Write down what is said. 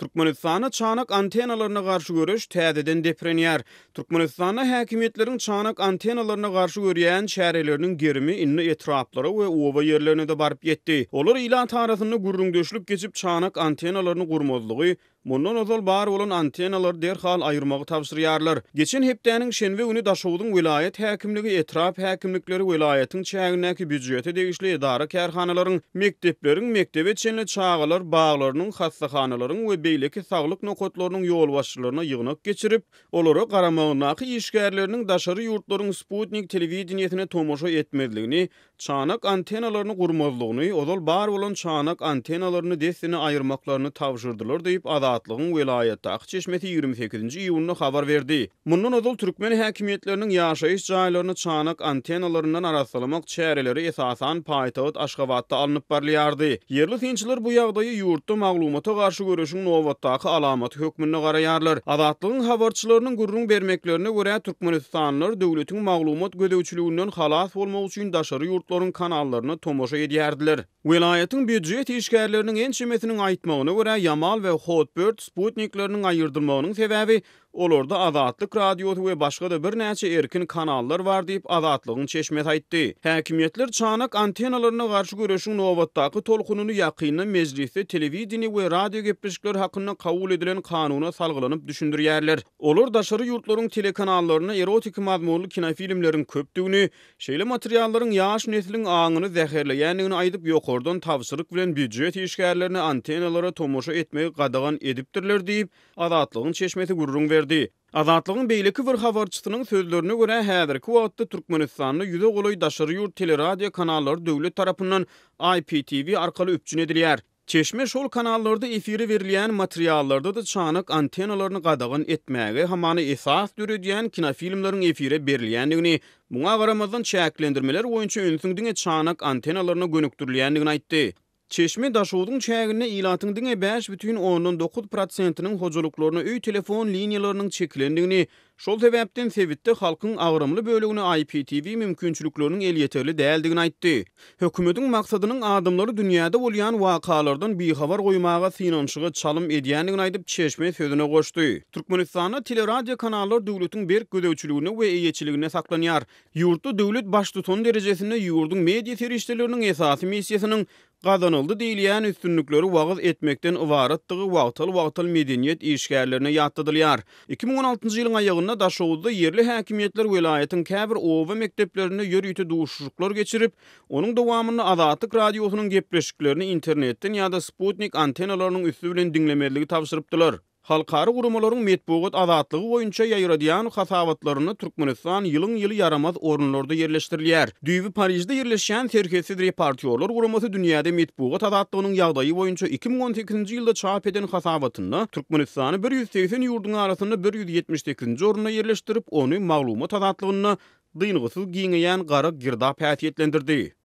Türkmenistanda çanak antennalaryna garşy göreş täzeden deprenýär. Türkmenistanda häkimiýetleriň çanak antennalaryna garşy görýän çäreleriniň gerimi indi etraplara we oba ýerlerine-de baryp ýetdi. Olar ilat arasynda gürrüňdeşlik geçip, çanak antennalaryny gurmazlygy, mundan ozal bar bolan antennalary derhal aýyrmagy tabşyrýarlar. Geçen hepdäniň şenbe güni Daşogzuň welaýat häkimligi, etrap häkimlikleri welaýatyň çägindäki býujete degişli edara-kärhanalaryň, mekdepleriň, mekdebe çenli çagalar baglarynyň, hassahanalaryň we beýleki saglyk nokatlarynyň ýolbaşçylaryna ýygnak geçirip, olara garamagyndaky işgärleriniň daşary ýurtlaryň sputnik telewideniýesine tomaşa etmezligini, çanak antennalaryny gurmazlygyny, ozal bar bolan çanak antennalaryny dessine aýyrmaklaryny tabşyrdylar diýip, Azatlygyň welaýatdaky çeşmesi 28-nji iýunda habar berdi. Mundan ozal türkmen häkimiýetleriniň ýaşaýyş jaýlaryny çanak antennalaryndan arassalamak çäreleri esasan paýtagt Aşgabatda alnyp barylýardy. Ýerli synçylar bu ýagdaýy ýurtda maglumata garşy göreşiň nobatdaky alamaty hökmünde garaýarlar. Azatlygyň habarçylarynyň gürrüň bermeklerine görä, türkmenistanlylar döwletiň maglumat gözegçiliginden halas bolmak üçin daşary ýurtlaryň kanallaryna tomaşa edýärdiler. Welaýatyň býujet işgärleriniň ençemesiniň aýtmagyna görä, Ýamal we Hotbird sputnikleriniň aýyrdylmagynyň sebäbi Olarda Azatlyk Radiosy we başga-da birnäçe erkin kanallar bar diýip, Azatlygyň çeşmesi aýtdy. Häkimiýetler çanak antennalaryna garşy göreşiň nobatdaky tolkunyny ýakynda mejlisde telewideniýe we radio gepleşikleri hakynda kabul edilen kanuna salgylanyp düşündirýärler. Olar daşary ýurtlaryň telekanallarynda erotiki mazmunly kinofilmleriň köpdügini, şeýle materiallaryň ýaş nesliň aňyny zäherleýändigini aýdyp, ýokardan tabşyryk bilen býujet işgärlerine antennalara tomaşa etmegi gadagan edipdirler diýip, Azatlygyň çeşmesi gürrüň berdi. Azatlygyň beýleki bir habarçysynyň sözlerine görä, häzirki wagtda Türkmenistanda ýüze golaý daşary ýurt teleradio kanallary döwlet tarapyndan IPTV arkaly üpjün edilýär. Çeşme şol kanallarda efire berilýän materiallarda-da çanak antennalaryny gadagan etmäge hamana esas döredýän kinofilmleriň efire berilýändigini, muňa garamazdan çäklendirmeler boýunça ünsüň diňe çanak antennalaryna gönükdirilýändigini aýtdy. Çeşme Daşogzuň çäginde ilatyň diňe 5,9 prosentiniň hojalyklaryna öý telefon liniýalarynyň çekilendigini, şol sebäpden sebitde halkyň agramly bölegine IPTV mümkinçilikleriniň elýeterli däldigini aýtdy. Hökümetiň maksadynyň adamlary dünýäde bolýan wakalardan bihabar goýmaga synanyşyga çalym edýändigini aýdyp, çeşme sözüne goşdy. Türkmenistanda teleradiokanallar döwletiň berk gözegçiliginde we eýeçiliginde saklanýar. Ýurtda döwlet baştutany derejesinde ýurduň media serişdeleriniň esasy missiýasynyň gazanyldy diýilýän üstünlikleri wagyz etmekden ybaratdygy wagtal-wagtal medeniýet işgärlerine ýatladylýar. 2016-njy ýylyň aýagynda Daşoguzda ýerli häkimiýetler welaýatyň käbir oba mekdeplerinde ýörite duşuşyklar geçirip, onuň dowamynda Azatlyk Radiosynyň gepleşiklerini internetden ýa-da sputnik antennalarynyň üsti bilen diňlemezligi tabşyrypdylar. Halkara guramalaryň metbugat azatlygy boýunça ýaýradýan hasabatlarynda Türkmenistan ýylyň-ýyly ýaramaz orunlarda ýerleşdirilýär. Düýbi Parižde ýerleşýän Serhetsiz reportýorlar guramasy dünýäde metbugat azatlygynyň ýagdaýy boýunça 2018-nji ýylda çap eden hasabatynda Türkmenistany 180 ýurduň arasynda 178-nji orunda ýerleşdirip, ony maglumat azatlygynda dyngysyz giňeýän gara girdap häsiýetlendirdi.